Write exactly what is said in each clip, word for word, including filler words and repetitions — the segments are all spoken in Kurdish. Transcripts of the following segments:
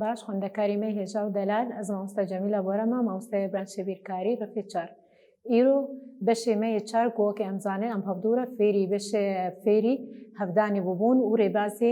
Baş, xwendekarê me hêja û delal, ez mamoste Cemîla Bora me, mamosteya branşê bîrkarî, rifê çar. Îro beşê me yê çar, ku wekî em zanin, em hevdû re fêrî, beşê fêrî hevdanê bûbûn û rêbazê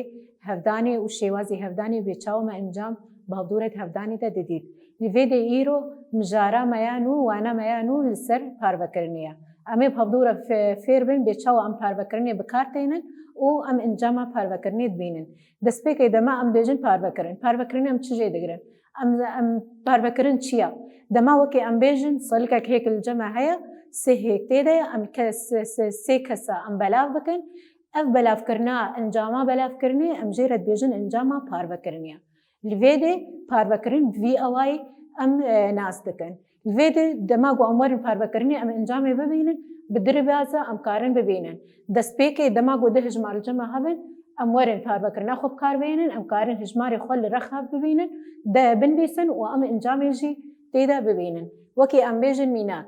hevdanê û şêwazê hevdanê bê çawa me encam bi hevdû re di hevdanê de didît. Li vê de îro mijara me ya nû, wana me ya nû li ser parvekirinê ye. Em ê bi hevdû re fe-, fêr bin bê çawa em parvekirinê bi kar tênin û em encama parvekirinê dibînin. Destpêkê dema em bêjin parvekirin. Parvekirin em çi jê digirin? Em, em parvekirin çi ye? Dema wekî em bêjin, salikek hêk li cem me heye, sê hêk tê de ye, em ke-, sê, sê, sê kesa em belav bikin. Ev belavkirina, encama belavkirinê, em jê re dibêjin encama parvekirinê ye. Li vê de parvekirin bi vî awayî em, e, nas dikin. Li vê de dema ku em werin parvekirinê em encamê bibînin, bi du rêbaza em karin bibînin. Destpêkê dema ku du hijmar li cem me hebin, em werin parvekirina xwe bi kar bihênin, em karin hijmarê xwe li rex hev bibînin, de binivîsin û em encamê jî tê de bibînin. Wekî em bêjin mînak.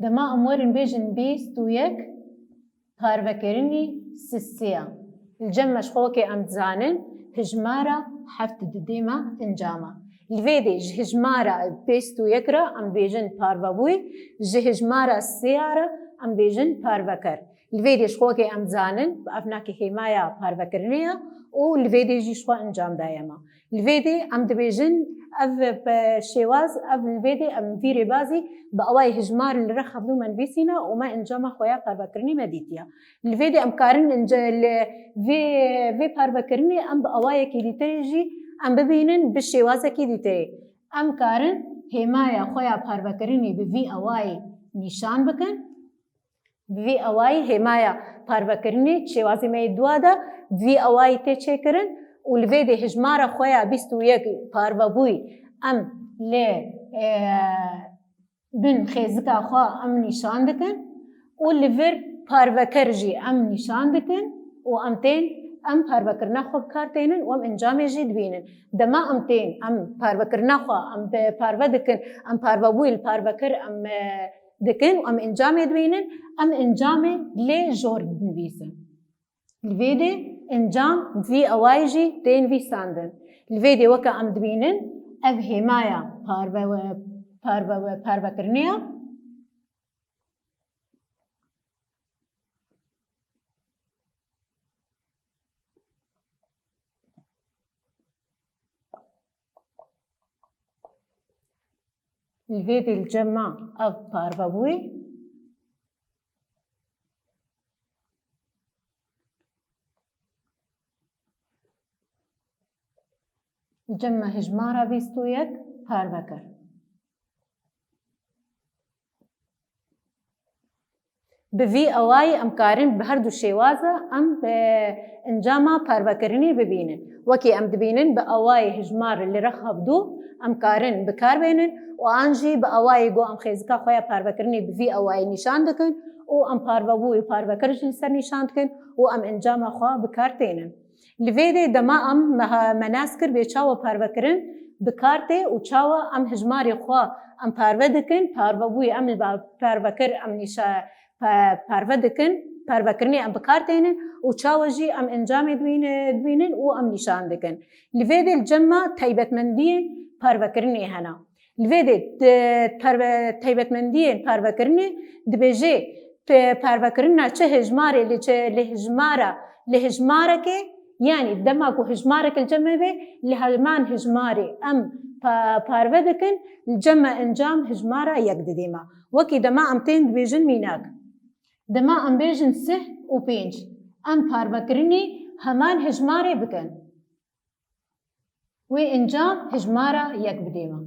Dema em werin bêjin bîst û yek, parvekirinî sisê ya. Li cem me ji xwe wekî em dizanin, hijmara heft didê me encama. Li vê de ji hijmara bîst û yek re em bêjin parvebûyî, ji hijmara sê ya re em bêjin parvekir. Li vê de ji xwe wekî em dizanin, ev nakê hêmaya parvekirinê ye û li vê de jî ji xwe encam daye me. Li vê de em dibêjin, ev, e, şêwaz, ev li vê de em vî rêbazî bi awayê hijmar li rex hevdû me nivîsîne û me encama xwe ya parvekirinê me dîtiye. Li vê de em karin ince li vê, vê parvekirinê em bi awayekî dîtirê jî em bibînin bi şêwazekî dîtirê. Em karin hêmaya xwe ya parvekirinê bi vî awayî nîşan bikin. Bi vî awayî hêmaya parvekirinê şêwazê me yê dua de bi vî awayî tê çêkirin û li vê de hijmara xwe ya bîst û yek parvebûyî em li, e, bin xêzika xwe em nîşan dikin û li vir parvekir jî em nîşan dikin û em tên, em parvekirina xwe bi kar tênin û em encamê jî dibînin. Dema em tên, em parvekirina xwe, em bi parve dikin, em parvebûyî li parvekir em, e, dikin û em encamê dibînin, em encamê lê jor dinivîsin. Li vê de encam vî awayî jî tê nivîsandin. Li vê de weke em dibînin, ev hêmaya parve-, parve-, parvekirinê ya. Li vê de li cem me ev parve bûyî. Li cem me hijmara bîst û yek parve kir. Bi vî awayî em karin bi her du şêwaza em, e, encama parvekirinê bibînin. Wekî em dibînin bi awayê hijmar li rex hevdû em karin bi kar bênin û an jî bi awayê ku em xêzika xwe ya parvekirinê bi vî awayî nîşan dikin û em parvebûyî parvekir jî li ser nîşan dikin û em encama xwe bi kar tênin. Li vê de dema em meha-, me nas kir bê çawa parvekirin bi kar tê û çawa em hijmarê xwe em parve dikin, parvebûyî em li ba-, parvekir em nîşa-, pa-, parve dikin, parvekirinê em bi kar tênin û çawa jî em encamê dibîne-, dibînin û em nîşan dikin. Li vê de li cem me taybetmendiyên parvekirinê hene. Li vê de, e, perve-, taybetmendiyên parvekirinê dibêje, pe-, parvekirina çi hijmarê li çi, li hijmara, li hijmarekê, yanî dema ku hijmarek li cem me be, li heman hijmarê em pa-, parve dikin, li cem me encam hijmara yek didê me. Wekî dema em tên dibêjin mînak. Dema em bêjin sih û pênc, em parvekirinî heman hijmarê bikin. Wê encam hijmara yek bidê me.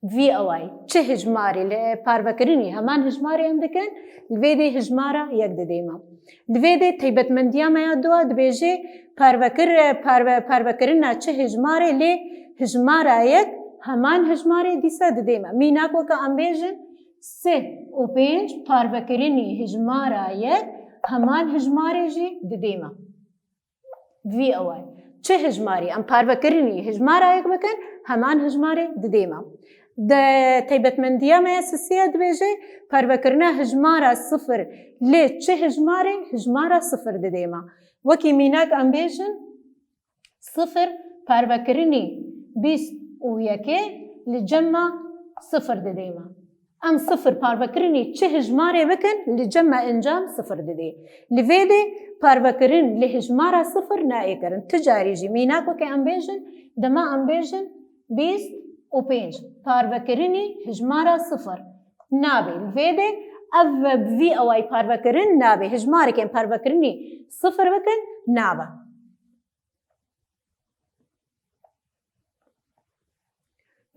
Vî awayî, çi hijmarê li parvekirinî heman hijmarê em dikin, li vê dê hijmara yek didê me. Li vê dê taybetmendiya me ya dua dibêje, parvekir-, parve-, parvekirina çi hijmarê lê hijmara yek heman hijmarê dîsa didê me. Mînak weke em bêjin, sih û pênc parvekirinî hijmara yek heman hijmarê jî didê me. Vî awayî. Çi hijmarî em parvekirinî hijmara yek bikin, heman hijmarê didê me. De taybetmendiya me ya sisê ya dibêje, parvekirina hijmara sifir lê çi hijmarê hijmara sifir didê me. Wekî mînak em bêjin, sifir parvekirinî bîst û yekê li cem me sifir didê me. Em sifir parvekirinî çi hijmarê bikin, li cem me encam sifir didê. Li vê dê parvekirin li hijmara sifir nayê kirin. Ti carî jî mînak weke em bêjin, dema em bêjin bîst û pênc parvekirinî hijmara sifir nabê. Li vê dê ev bi vî awayî parvekirin nabê. Hijmareke em parvekirinî sifir bikin, nabe.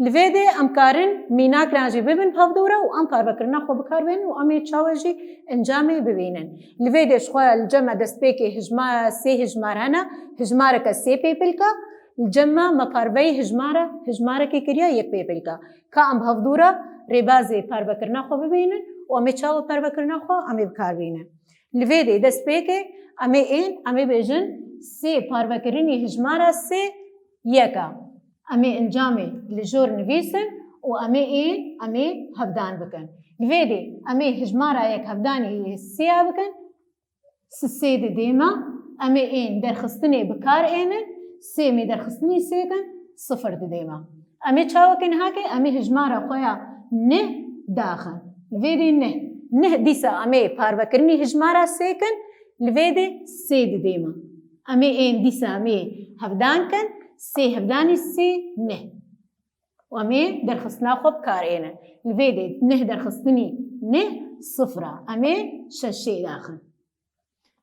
Li vê dê em karin mînakran jî bibin hevdû re û em parvekirina xwe bi kar bênin û em ê çawa jî encamê bibînin. Li vê dê ji xwe li cem me destpêkê hijma-, sê hijmar hene, hijmareke sê pêpilka, li cem me me parveyî hijmara, hijmarekê kiriye yek pêpilka. Ka em bi hevdû re rêbazê parvekirina xwe bibînin û em ê çawa parvekirina xwe em ê bi kar bînin. Li vê dê destpêkê em ê ên, em ê bêjin sê parvekirinî hijmara sê yek e. Em ê encamê li jor nivîsin û em ê ên, em ê hevdan bikin. Li vê dê em ê hijmara yek hevdanî sê ya bikin, sisê didê me, em ê ên derxistinê bi kar ênin, sê em ê derxistinî sê kin, sifir didê me. Em ê çawa kin hake, em ê hijmara xwe ya neh daxin. Li vê dê neh. Neh dîsa em ê parvekirinî hijmara sê kin, li vê dê sê didê me. Em ê ên dîsa em ê hevdan kin, sê hevdanî sê neh. Û em ê derxistina xwe bi kar ênin. Li vê dê neh derxistinî neh sifir e. Em ê şeşê daxin.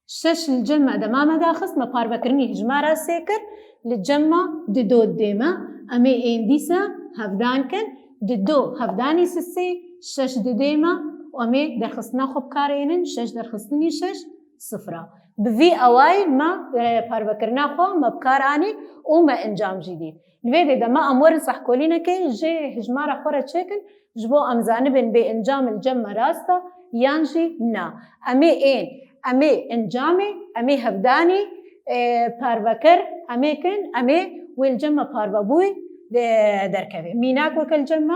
Şeş li cem me dema me daxist, me parvekirinî hijmara sê kir, li cem me dido didê me. Em ê ên dîsa hevdan kin, dido hevdanî sisê, şeş didê me û em ê derxistina xwe bi kar ênin, şeş derxistinî şeş, sifir e. Bi vî awayî me, e, parvekirina xwe me bi kar anî û me encam jî dît. Li vê dê dema em werin sehkolînekê ji hijmara xwe re çêkin, ji bo em zanibin bê encam li cem me rast e yan jî na. Em ê ên, em ê encamê, em ê hevdanî, e, parvekir, em ê kin, em ê wê li cem me parvebûyî de-, derkeve. Mînak weke li cem me.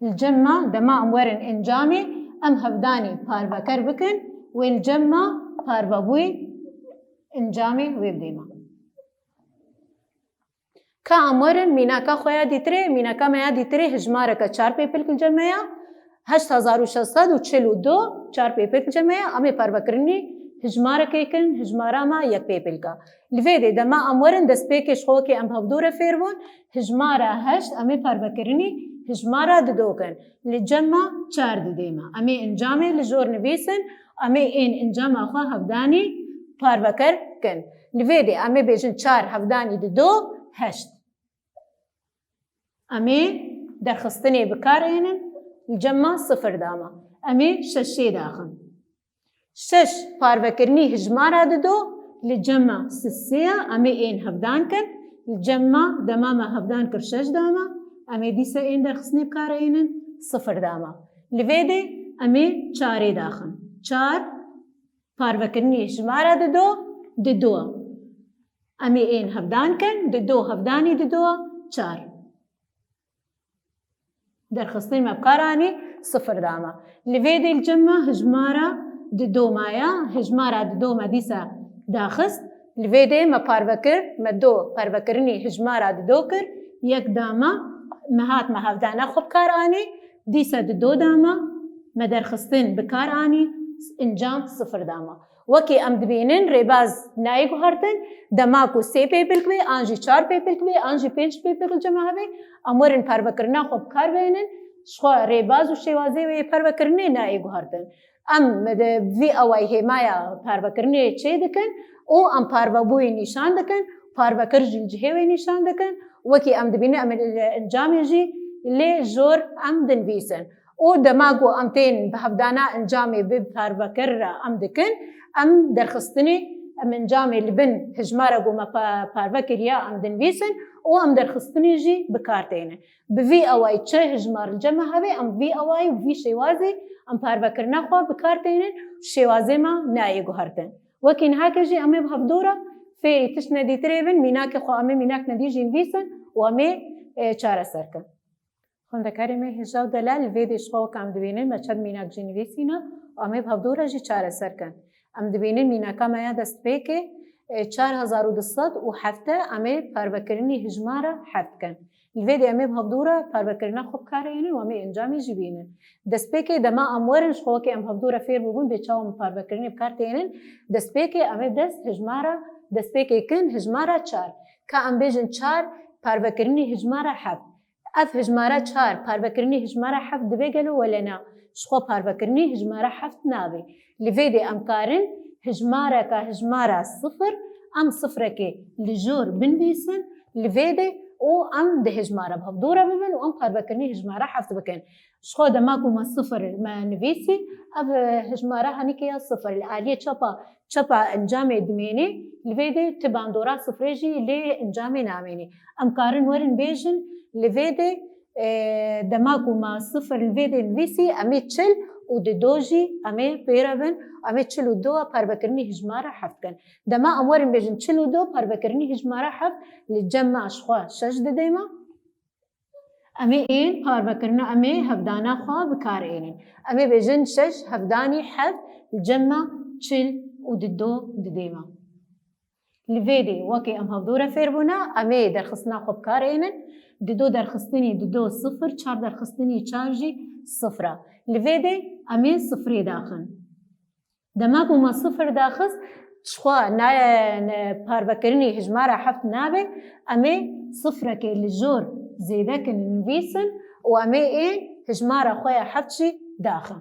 Li cem me dema em werin encamê, em hevdanî parveker bikin, wê li cem me parvebûyî encamê wê bidê me. Ka em werin mînaka xwe ya dîtirê, mînaka me ya dîtirê hijmareke çar pêpilk li cem me ya, heşt hezar û şeş sed û çil û du, çar pêpilk li cem me ya, em ê parvekirinî hijmarekê kin, hijmara me yek pêpilk e. Li vê dê dema em werin destpêkê ji xwe wekî em hevdû re fêr bûn, hijmara heşt em ê parvekirinî hijmara dido kin. Li cem me çar didê me. Em ê encamê li jor nivîsin, em ê ên encama xwe hevdanî parveker kin. Li vê dê em ê bêjin çar hevdanî dido heşt. Em ê derxistinê bi kar ênin, li cem me sifir da me. Em ê şeşê daxin. Şeş parvekirinî hijmara dido, li cem me sisê ye, em ê ên hevdan kin. Li cem me dema me hevdan kir şeş da me, em ê dîsa ên derxistinê bi kar ênin, sifir da me. Li vê dê em ê çarê daxin. Çar parvekirinî hijmara dido, dido. Em ê ên hevdan kin, dido hevdanî dido, çar. Derxistinê me bi kar anî, sifir da me. Li vê dê li cem me hijmara dido maya, hijmara dido me dîsa daxist. Li vê dê me parve kir, me do parvekirinî hijmara dido kir, yek da me, me hat me hevdana xwe bi kar anî, dîsa dido da me, me derxistin bi kar anî, encam sifir da me. Wekî em dibînin rêbaz nayê guhertin, dema ku sê pêpilk bê, an jî çar pêpilk bê, an jî pênc pêpilk li cem me hebe, em werin parvekirina xwe bi kar bênin, ji xwe rêbaz û şêwazê wê yê parvekirinê nayê guhertin. Em di vî awayî hêmaya parvekirinê çê dikin û em parvebûyî nîşan dikin, parvekir jî li cihê wê nîşan dikin. Wekî em dibînin, em encamê jî lê jor em dinivîsin. Û dema ku em tên bi hevdana encamê bi parvekir re em dikin, em derxistinê em encamê li bin hijmara ku me pa-, parve kiriya em dinivîsin û em derxistinê jî bi kar tênin. Bi vî awayî çi hijmar li cem me hebe, em bi vî awayî, bi vî şêwazê em parvekirina xwe bi kar tênin, şêwazê me nayê guhertin. Wekî nihake jî em ê bi hevdû re fêrî tişt nedîtirê bin, mînakê xwe em ê mînak nedî jî nivîsin û em ê, e, çareser kin. Xwendekarê me hêja û delal, li vê dê ji xwe wek em dibînin, me çend mînak jî nivîsîne û em ê bi hevdû re jî çareser kin. Em dibînin mînaka me ya destpêkê, e, çar hezar û du sed û heft e, em ê parvekirinî hijmara heft kin. Li vê dê em ê bi hevdû re parvekirina xwe bi kar ênin û em ê encamê jî bînin. Destpêkê dema em werin ji xwe wekî em bi hevdû re fêr bûbûn bê çawa em parvekirinê bi kar tênin, destpêkê em ê bi dest hijmara, destpêkê kin hijmara çar. Ka em bêjin çar parvekirinî hijmara heft. Ev hijmara çar parvekirinî hijmara heft dibe gelo wele na? Ji xwe parvekirinî hijmara heft nabe. Li vê dê em karin hijmareka hijmara sifir, em sifrekê li jor binivîsin li vê dê û em di hijmara bi hevdû re bibin û em parvekirinî hijmara heft bikin. Ji xwe dema ku me sifir me nivîsî, ev, e, hijmara henîkê ya sifir li aliyê çapa, çapa encamê dimênê, li vê dê ti bandora sifrê jî lê encamê namênê. Em karin werin bêjin, li vê dê, e, dema ku me sifir li vê dê nivîsî, em ê çil û di do jî em ê pê re bin, em ê çil û du parvekirinî hijmara heft kin. Dema em werin bêjin çil û du parvekirinî hijmara heft li cem me ji xwe şeş didê me. Em ê ên parvekirina, em ê hevdana xwe bi kar ênin. Em ê bêjin şeş hevdanî heft li cem me çil û di do didê me. Li vê dê wekî em hevdû re fêr bûne, em ê derxistina xwe bi kar ênin. Di do derxistinî di do sifir, çar derxistinî çar jî sifir e. Li vê dê em ê sifirê daxin. Dema ku me sifir daxist, ji xwe na-, ne-, parvekirinî hijmara heft nabe, em ê sifrekê li jor zêde kin nivîsin û em ê ê hijmara xwe ya heft jî daxin.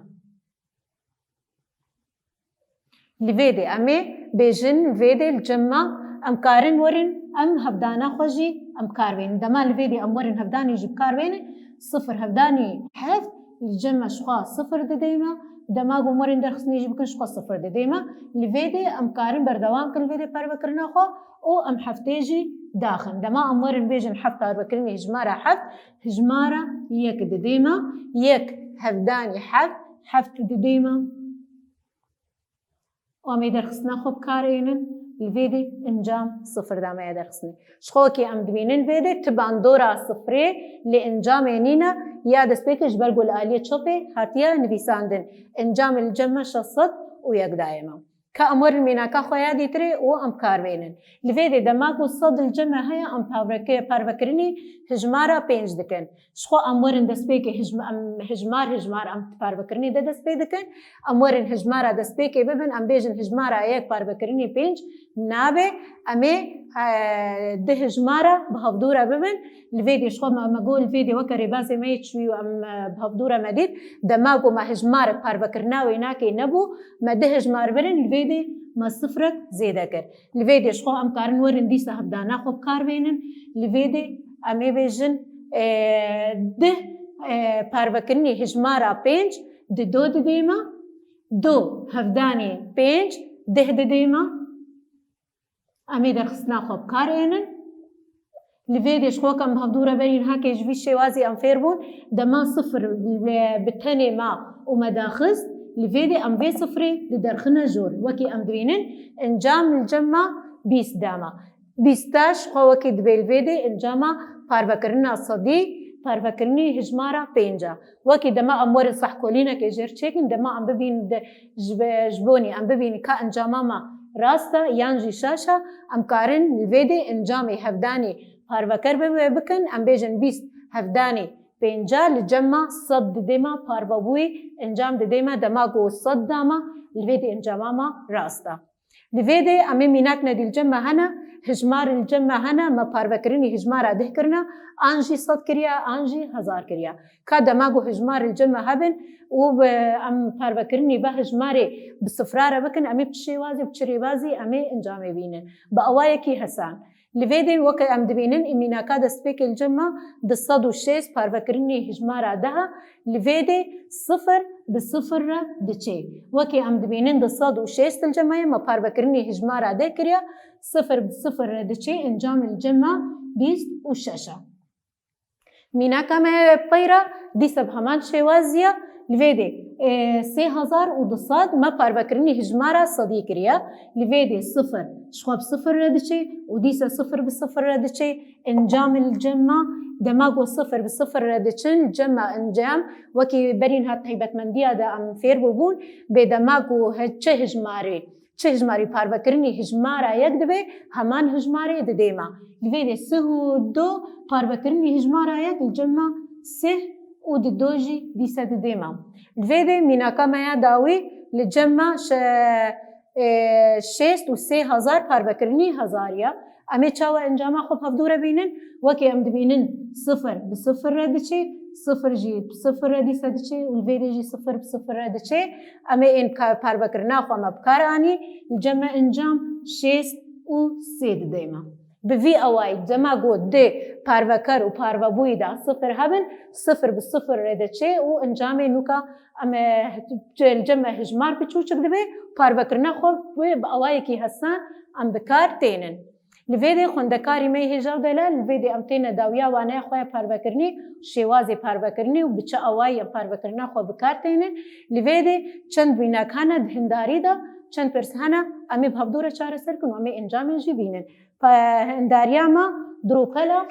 Li vê dê em ê bêjin, li vê dê li cem me em karin werin, em hevdana xwe jî em kar bênin. Dema li vê dê em werin hevdanê jî bi kar bênin, sifir hevdanî heft li cem me ji xwe sifir didê me. Dema ku em werin derxistinê jî bikin ji xwe sifir didê me. Li vê dê em karin berdewam kin li vê dê parvekirina xwe û em heftê jî daxin. Dema em werin bêjin heft parvekirinê hijmara heft, hijmara yek didê me. Yek hevdanî heft, heft didê me. Û em ê derxistina xwe bi kar ênin, li vê dê encam sifir da me ya derxistinê. Ji xwe wekî em dibînin vê dê ti bandora sifirê li encamê nîne ya destpêkê ji ber ku li aliyê çepê hatiye nivîsandin. Encamê li cem me şeş sed û yek dayê me. Ka em werin mînaka xwe ya dîtirê û em bi kar bênin. Li vê dê dema ku sed li cem me heye, em parveke-, parvekirinî hijmara pênc dikin. Ji xwe em werin destpêkê hijm-, em hijmar hijmar em parvekirinê de dest pê dikin. Em werin hijmara destpêkê bibin, em bêjin hijmara yek parvekirinî pênc nabe. Em ê, e, di hijmara bi hevdû re bibin. Li vê dê ji xwe me, me got li vê dê weke rêbazê me yê çûyî û em, e, bi hevdû re me dît. Dema ku me hijmarek parvekirina wênakê nebû, me di hijmar birin, li vê dê me sifrek zêde kir. Li vê dê ji xwe em karin werin dîsa hevdana xwe bi kar bênin. Li vê dê em ê bêjin, e, dih, e, parvekirinî hijmara pênc di do didê me, do hevdanî pênc dih didê me. Em ê derxistina xwe bi kar ênin. Li vê dê ji xwe em bi hevdû re berî niha kê ji vî şêwazî em fêr bûn. Dema sifir bi, bi tenê ma û me daxist, li vê dê em vê sifirê diderxine jor. Wekî em dibînin, encam li cem ma bîst dama. Bîsta ji xwe wekî dibê li vê dê encama parvekirina sedî, parvekirinî hijmara pênc a. Wekî dema em werin sehkolînekê jêr çêkin, dema em bibînin de, ji be-, ji bonî em bibînin ka encama me rast e yan jî şaş e, em karin li vê dê encamê hevdanî parveker bi-, bikin, em bêjin bîst hevdanî pênca li cem me sed didê me parvebûyî encam didê me, dema ku sed dama li vê dê encama me rast e. Li vê dê em ê mînak nedî li cem me hene, hijmar li cem me hene, me parvekirinî hijmara dih kirine, an jî sed kiriye, an jî hezar kiriye. Ka dema ku hijmar li cem me hebin û bi, em parvekirinî ve hijmarê bi sifra re bikin, em ê bi çi şêwazî, bi çi rêbazî em ê encamê bînin. Bi awayekî hesan. Li vê de weke em dibînin, mînaka destpêkê li cem me du sed û şêst parvekirinî hijmara deh e, li vê de sifir bi sifir re diçe. Wekî em dibînin du sed û şêst li cem me ye, me parvekirinî hijmara deh kiriye, sifir bi sifir re diçe, encamê li cem me bîst û şeş e. Mînaka me peyra dîsa bi heman şêwazî ye. Li vê de, e, sê hezar û du sed me parvekirinî hijmara sedî kiriye. Li vê de sifir ji xwe bi sifir re diçe û dîsa sifir bi sifir re diçe. Encamê li cem me, dema ku sifir bi sifir re diçin, li cem me encam, wekî berî niha taybetmendiya de em fêr bûbûn, bê dema ku he-, çi hijmarê, çi hijmarî parvekirinî hijmara yek dibe, heman hijmarê didê me. Li vê de sih û du parvekirinî hijmara yek li cem me sih û di du jî dîsa didê me. Li vê de mînaka me ya dawî li cem me şe-, e, şêst û sê hezar parvekirinî hezar ya. Em ê çawa encama xwe bi hevdû re bînin? Wekî em dibînin sifir bi sifir re diçe, sifir jî bi sifir re dîsa diçe û li vê de jî sifir bi sifir re diçe. Em ê ên ka-, parvekirina xwe me bi kar anî, li cem me encam şêst û sê didê me. Bi vî awayî dema ku di parveker û parvebûyî de sifir hebin, sifir bi sifir re diçe û encamê nûka em, e, li cem me hijmar biçûçik dibe, parvekirina xwe bi, bi awayekî hesan em bi kar tênin. Li vê de xwendekarî me yê hêja û delal, li vê de em têne dawiya waneya xwe ya parvekirinî, şêwazê parvekirinî û bi çi awayî em parvekirina xwe bi kar tênin. Li vê de çend mînak hene di hindarî de, çend pirs hene, em ê bi hevdû re çareser kin û em ê encamê jî bînin. Pa-, hindariya me dirûpela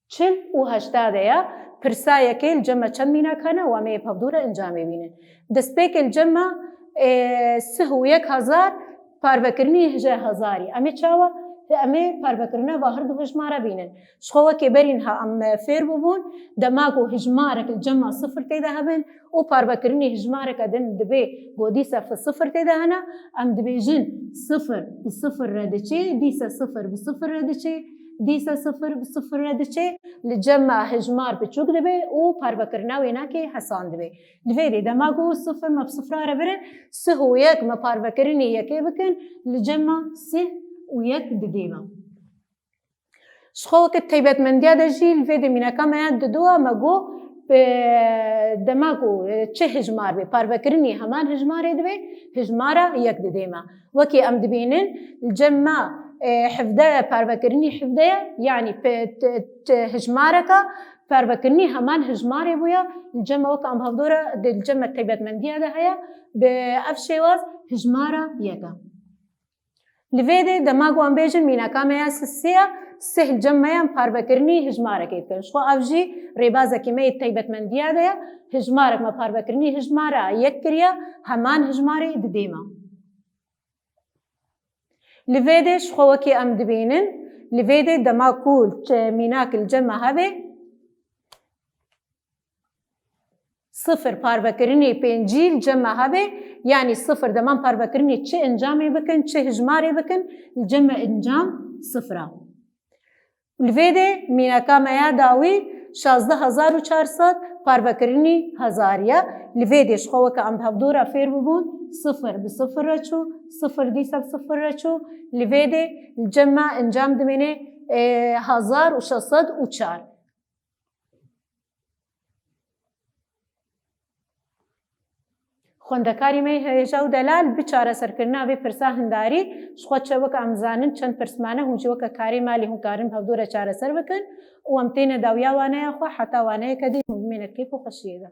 çil û heşta de ye. Pirsa yekê li cem me çend mînak hene û em ê bi hevdû re encamê bînin. Destpêkê li cem me, e, sih û yek hezar parvekirinî hije hezarî. Em ê çawa? Em ê parvekirina va her du hijmara bînin. Ji xwe wekê berî niha em fêr bûbûn, dema ku hijmarek li cem me sifir tê de hebin û parvekirinî hijmareke din dibe ku dîsa fi sifir tê de hene, em dibêjin sifir bi sifir re diçe, dîsa sifir bi sifir re diçe, dîsa sifir bi sifir re diçe, li cem me hijmar biçûk dibe û parvekirina wênakê hesan dibe. Li vê de dema ku sifir me bi sifra re birin, sih û yek me parvekirinê yekê bikin, li cem me sih û yek didê me. Ji xwe weke taybetmendiya de jî li vê de mînaka me ya didu a me got, e, dema ku, e, çi hijmar bê, parvekirinî heman hijmarê dibe, hijmara yek didê me. Wekî em dibînin, li cem me, e, hevdeh ye, parvekirinî hevdeh ye, yanî pe-, t-, t-, hijmareka parvekirinî heman hijmarê bûye, li cem me weke em hevdû re, di, li cem me taybetmendiya de heye, bi ev şêwaz hijmara yek e. Li vê de dema ku em bêjin mînaka me ya sisê ye, sih li cem me ya em parvekirinî hijmarekê dikin. Ji xwe ev jî rêbazekî me yê taybetmendiya de ye. Hijmarek me parvekirinî hijmara yek kiriye, heman hijmarê didê me. Li vê de ji xwe wekî em dibînin, li vê de dema ku çi mînak li cem me hebe, sifir parvekirinê pêncî li cem me hebe, yanî sifir dema em parvekirinê çi encamê bikin, çi hijmarê bikin, li cem me encam sifir e. Li vê de mînaka me ya dawî şazdeh hezar û çar sed parvekirinî hezar ye. Li vê de ji xwe weke em bi hevdû re fêr bibûn, sifir bi sifir re çû, sifir dîsa bi sifir re çû. Li vê de li cem me encam dimêne, e, hezar û şeş sed û çar. Xwendekarî me hêja û delal bi çareserkirina vê pirsa hindarî, ji xwe çi weke em zanin çend pirs mane, hûn jî weke karê malê hûn karin bi hevdû re çareser bikin û em têne dawiya waneya xwe heta waneyeke dî hûn bimêne kêf û xweşiyê de.